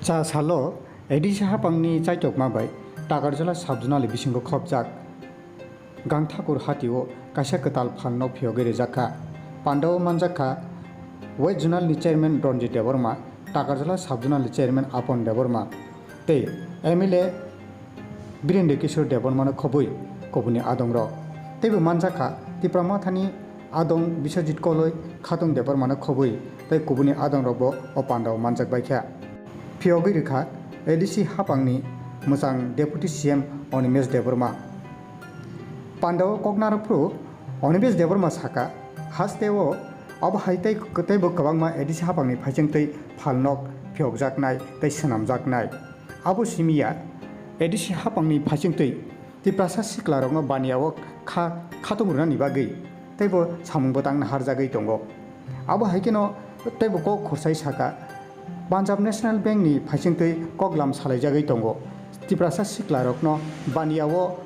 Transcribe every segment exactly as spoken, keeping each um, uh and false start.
Cha salo A D C haphangni chaitokma bai Takarjala sub-zonal ni bisingo khopjak Gangthakur hatio kaisa kwtal phalnok phiyogwi rijak kha. Pandao manjak kha West Zonal ni chairman Ranjit Debbarma, Takarjala sub-zonal ni chairman Apon Debbarma tei M L A Birendra Kishore Debbarma no khobwi kubuni adongrok. Teibo manjak kha Tipra Mothani adong Biswajit Koloi, Khatung Debbarma no khobwi tei kubuni adongrokbo o pandao manjak bai kha. Phiyogwi rwkha A D C haphangni mwchang Deputy C M Animesh Debbarma. Pandao kok narwkphru Animesh Debbarma saka, hasteo abo hai tei, teibo kwbangma A D C haphangni phaisingtwi phalnok phiyokjaknai tei swnamjaknai. Abo simi ya, A D C haphangni phaisingtwi Tiprasa siklarokno baniya-o kha-, khatung rwnani bagwi teibo samung bwtang naharjagwi tongo. Abo hai kheno teibo kok khorsa-ui saka, Punjab National Bank ni phaisingtwi koklam salaijagwi tongo. Tiprasa siklarokno baniya-o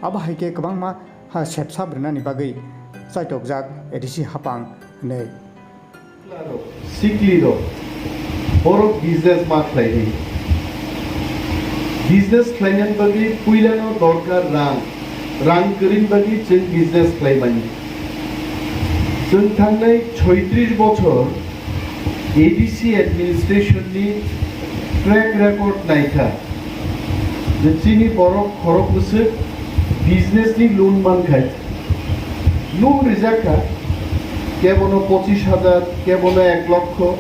abo hai khe kwbangma ha sepsap rwnani bagwi chaitokjak A D C haphang hwnwi. Siklarok, siklirok, borok business ma khlai di. Business khlainani bagwi puilano dorkar rang. Rang kwrwini bagwi chwng business khlai mani. Chwng thangnai soitrish bochor A D C administration ni track record naikha. Je chini borok khorok bwswk business ni loan mankha. Loan rijak kha, kebono pochish hajar, kebono ek lokho,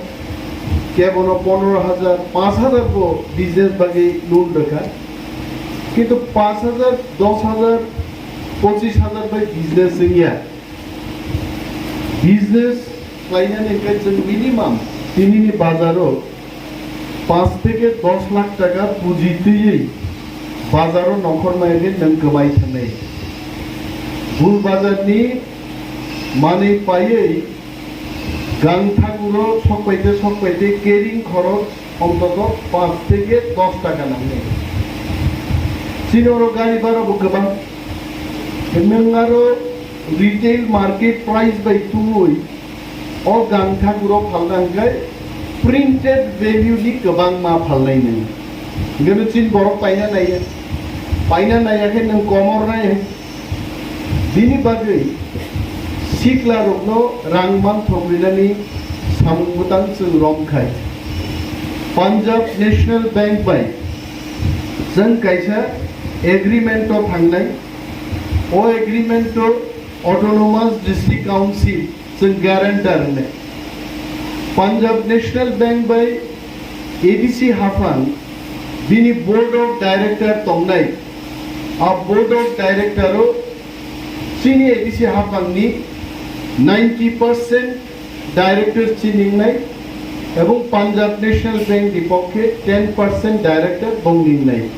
kebono pondro hajar, panch hajar bo business bagwi loan rwkha. Kintu panch hajar, dos hajar, pochish hajar bai business wngya. Business khlainani hwnkhe chwng minimum tinini bazaro panch theke dos lakh taka puji twiwi bazaro nongkhor maya khe nwng kwmai thangnai. Bul bazarni manwi paiwi Gangthakuro sokpaite sokpaite carrying khorok ontoto panch theke dos taka nangnai. Chini oro gari bhara bo kwbang. Nwng aro retail market price bai tubui o Gangthakuro phalna hwnkhe printed value ni kwbangma phalnai nwng. Hwnkhe chini borok paina naiya. Paina naiya khe nwng komor nai. Bini bagwi siklarokno rang manthok rinani samung bwtang chwng romkhai. Punjab National Bank bai chwng kaisa agreement o thangnai. O agreement o Autonomous District Council chwng guarantor wngnai. Punjab National Bank bai A D C haphang bini board of director tongnai. A board of director o chini A D C haphangni ninety percent director chini wngnai ebong Punjab National Bank ni pokhe ten percent director bongni wngnai.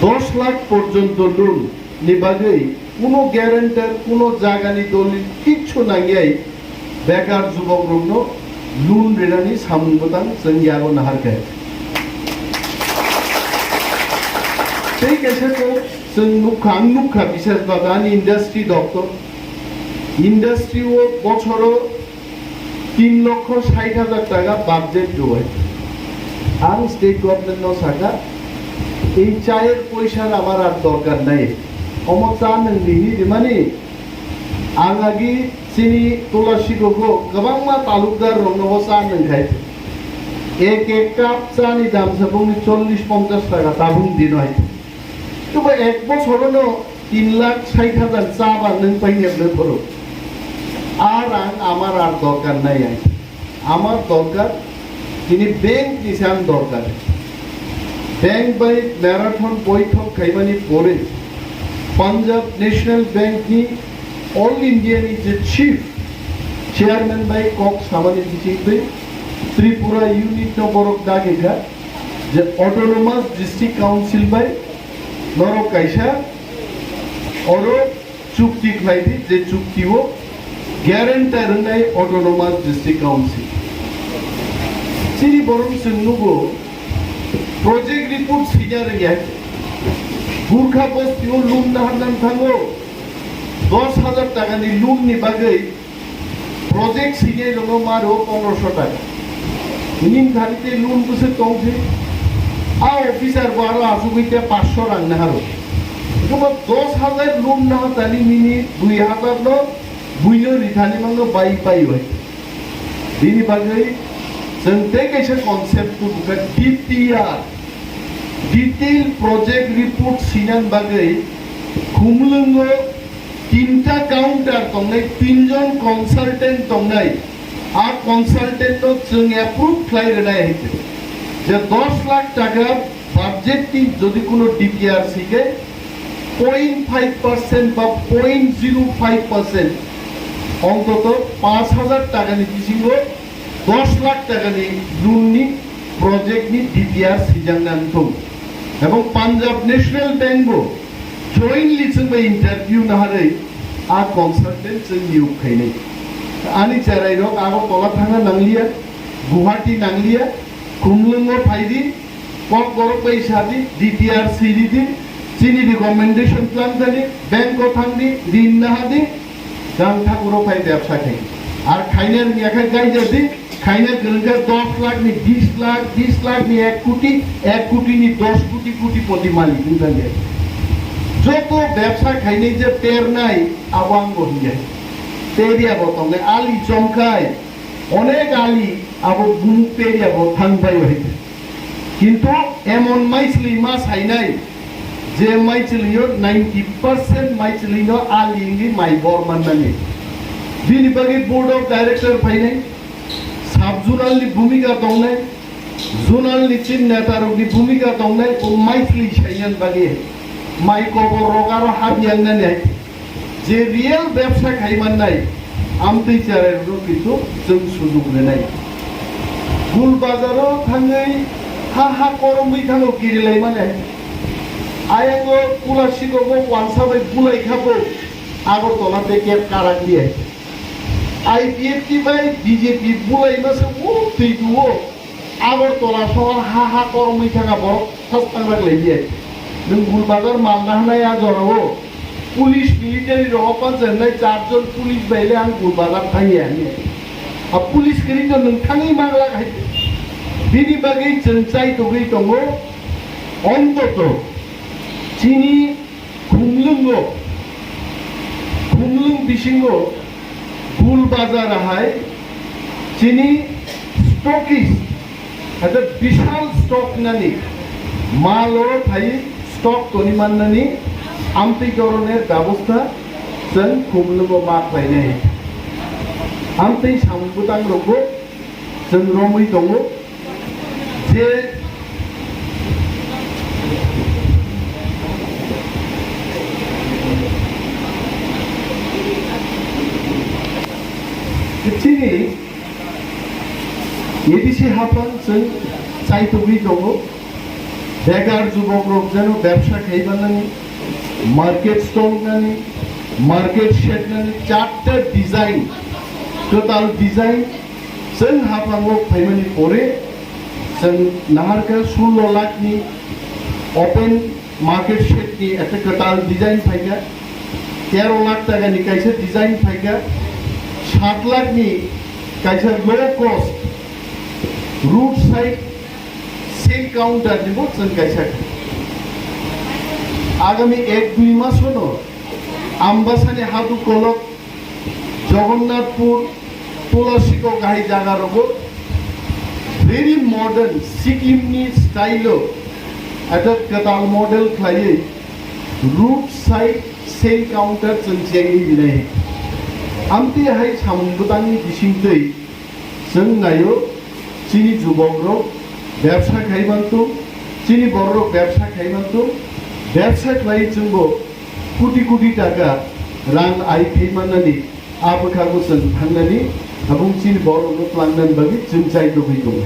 Dos lakh porjonto loan ni bagwi kuno guarantor, kuno jagani dolil kichu nangyai bekar jubokrokno loan rinani samung bwtang chwng yago naharkha. Tei kaisa kok chwng nukha, ang nukha bisesbata ani industry doptor. Industry o bochoro tin lokho sait hajar taka budget rwui. Ang state government no saka, "Ei chayar poisar amar ar dorkar nai. Omo cha nwng nini rimani, ang agi chini Tulasigogo kwbangma talukdar rokno bo cha nwng khai. Ek ek cup cha ni dam se bongni chollish ponchash taka tabung dinoi." Tei bo ek bochorono tin lakh sait hajar cha ba nwng painai bwlai phoro. A rang amar ar dorkar nai ai. Amar dorkar, tini bank ni se ang dorkar. Bank bai marathon boithok khaimani pore Punjab National Bank ni All India ni je chief chairman bai kok samani bisingtwi Tripura unit no borok dagi kha je Autonomous District Council bai norok kaisa oro chukti khlai di, je chukti o guarantor wngnai Autonomous District Council. Chini borok chwng nugo project report swinya rwya. Gurkha bosti o loan naharnang thango dos hajar taka ni loan ni bagwi project swinya rwno maro pondroso taka. Nini thani tei loan bwswk tong se. A officer bo aro asugwi tei paanch sho rang naharo. Hwnkhe bo dos hajar loan naha tani nini dui hajar no buino rithani mangno bai bai bai. Bini bagwi chwng tei kaisa concept tubukha D P R, Detail Project Report sinani bagwi Khumlwngo tinta counter tongnai, tinjon consultant tongnai. A consultant no chwng approve khlai rwnai hai khe. Je dos lakh taka budget ni jodi kuno D P R si khe point five percent ba point zero five percent, ontoto panch hajar taka ni bisingo dos lakh taka ni loan ni project ni D P R sijak nani thung. Ebong Punjab National Bank bo jointly chwng bai interview naharwi a consultant chwng niyok khainai. Ani cherai rok Agartala thangna nangliya, Guwahati nangliya, Khumlwngo phaidi, kok borok bai sadi, D P R siridi, chini recommendation tlang thani, bank o thangdi, rin nahadi, gang thakuro phai bebsa khai. Ar khaina rwngya khe gaijadi, khaina kwrwngkha dos lakh ni bis lakh, bis lakh ni ek koti, ek koti ni dos koti, kotipoti malik wngkha. Joto bebsa khainai je pernai, abo ang bo hiya. Peria bo tongnai, ali chomkhai, onek ali abo bumuk peria bo thang bai bai. Kintu emon maisli ma sainai, je maisli yo ninety percent maisli no ali wngwi mai bor mannani. Bini bagwi board of director phainai, sub zonal ni bhumika tongnai, zonal ni chief neta rok ni bhumika tongnai, o maisli sainan bagwi mai kobor rok aro hap yangnani hai. Je real bebsa khai mannai, amtwi cherai rok kintu chwng sujuk rwnai. Gul bazaro thangwi ha ha koromwi thango kirilai mani hai. Ayango pula sikogo wansa bai bulai kha bo Agartala tei kep karak di hai. I P F T bai B J P bulai masa o twi duo. Agartala sohor ha ha kormwi thangkha borok sas tangrak lai di hai. Nwng Gulbazar malna hanai a jorao police military rok panchayat nai char jon police bai le ang Gulbazar thangya hinwi. A police kwrwi to nwng thangwi manglak hai. Bini bagwi chwng chai togwi tongo. Ontoto chini Khumlwngo, Khumlwng bisingo Gul Bazar hai chini stockist, hata bishal stock nani, malo phai stock toni mannani, amtwi dorone bebostha chwng Khumlwngo ma khlainai. Amtwi samung bwtang rokbo chwng romwi tongo. Je chini A D C haphang chwng chaitugwi tongo, bekar jubokrok jeno bebsa khai mannani, market stall nani, market shed nani, charta design, kwtal design, chwng haphango phaimani pore, chwng naharkha sullo lakh ni open market shed ni ekta kwtal design phaikha, tero lakh taka ni kaisa design phaikha, sat lakh ni kaisa low cost road side sale counter ni bo chwng kaisa. Agami ek dui masono Ambasani hadu kolok Jagannathpur, Tulasikok hai jaga rogo very modern Sikkim ni style o ekta kwtal model khlaiwi road side sale counter chwng chengwi rinai. Amtwi hai samung bwtangni bisingtwi chwng naio chini jubokrok bebsa khai mantung, chini bororok bebsa khai mantung, bebsa khlai chwngbo koti koti taka rang ai phi mannani, a bwkhago chwng thangnani, abong chini borokno tlangnani bagwi chwng chai togwi tongo.